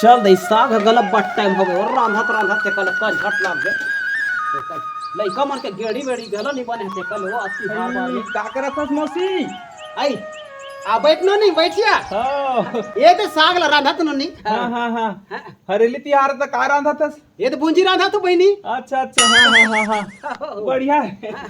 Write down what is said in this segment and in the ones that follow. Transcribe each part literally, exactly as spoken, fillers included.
चल दे, साग ह गलब बर टाइम होगे, अउ रांधत रांधत तेकर ले कंझट लाग गे। तेकर लइका मन के गेड़ी वेड़ी घलो नइ बने हे, तेकर ले वो अति हार बार। का करत हस मौसी? आई, आ बइठ नोनी, बइठ या। हाँ। ये दे साग ला रांधत नोनी। हाँ, हाँ, हाँ। हाँ। हरेली तिहार त का रांधत हस? ये दे भुंजी रांधत हों बहिनी। अच्छा, अच्छा, हाँ, हाँ, हाँ, हाँ। बढ़िया हे। हाँ।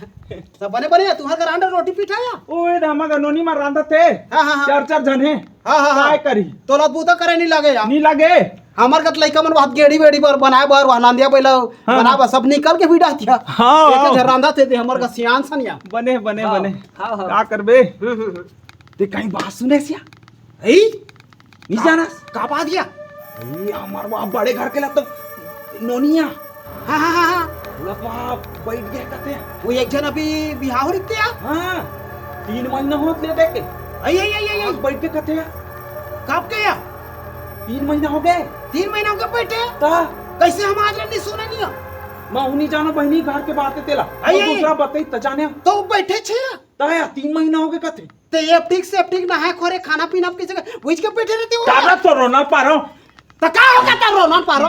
सब बने बने हे, तुंहर घर आंडा रोटी पीठा या? ओ, ये दे हमर घर नोनी मा रांधत हे। हाँ, हाँ, हाँ। चार, चार झन हे। हाँ, हाँ, हाँ। काय करी? तोला बूता करे नइ लागे या? नइ लागे। हमर कत लइका मन वहां गेड़ी वेड़ी बर बनाए बर, वहां नंदिया बइला हाँ, बनाए हाँ। बर सब निकल के बिड़ा दिया। हाँ, एक हाँ। झन रांधत हे ते हमर का सियान सनिया। बने, बने, हाँ, बने। हाँ, हाँ। का करबे? हम्म, हम्म, हम्म। ते कहीं बात सुनेस या? ई? नइ जानस? का बात या? ई हमर वहां बड़े घर के ला तो नोनिया। हाँ, हाँ, हाँ, हाँ। लपा बइठ गे कथे। वो एक झन अभी बिहाव रिहिस ते या? हाँ। तीन महीना होत ले देखे। आई, आई, आई, आई, आई। बइठ गे कथे या। कब के या? तीन महीना होगे। तीन महीना होगे बइठे? त? कइसे हम आज ले नइ सुने नइ हो? मैं नइ जानों बहिनी, घर के बात हे तेला। आई, वो आई, दूसरा आई। बताही त जाने। त वो बइठे छे या? त या, तीन महीना होगे कथे। ते एप्टिक सेप्टिक नहाए खोरे खाना पीना कइसे कर, उहिच के बइठे रहिथे वो? काबर तो रोना पारो। त का होगे त रोना पारो?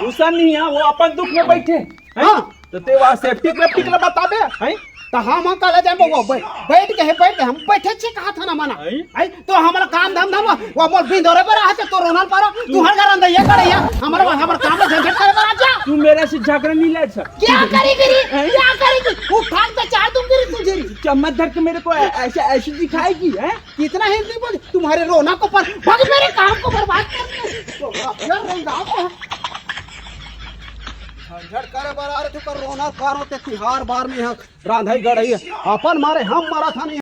उसन नइ हे, वो अपन दुख में बइठे हे। हाँ। त ते वो सेप्टिक वेप्टिक ला बताबे, हैं? त हम, हम काला जाबो, वो बइ-, बइठ गे हे, बइठ गे हे, हम बइठे छे कहा था ना मना। हैं? हैं? त हमला काम धाम धाम, वो मोर बिंदोरे बर आथे त रोना पारो, तुंहर घर अंदर ये करे या, हमर, हमर काम ला झंझट करे बर आ जा। तू मेरे से झगड़ा नहीं लड़ सकता। क्या करेगी रे? हैं? क्या करेगी? उठा के चार दूंगी रे तुझे। चम्मच धर के मेरे को ऐ-, ऐसे, ऐसे दिखाएगी, हैं? कितना हिंदी बोली, तुम्हारे रोना को पर, भाग मेरे काम को बर्बाद कर दिया। तो अपना रंगाओ। झंझट करे बर आ रहे थे, पर रोना पारो ते तिहार बार में यहाँ रांधई गढ़ई अपन मारे हम मरा था नहीं।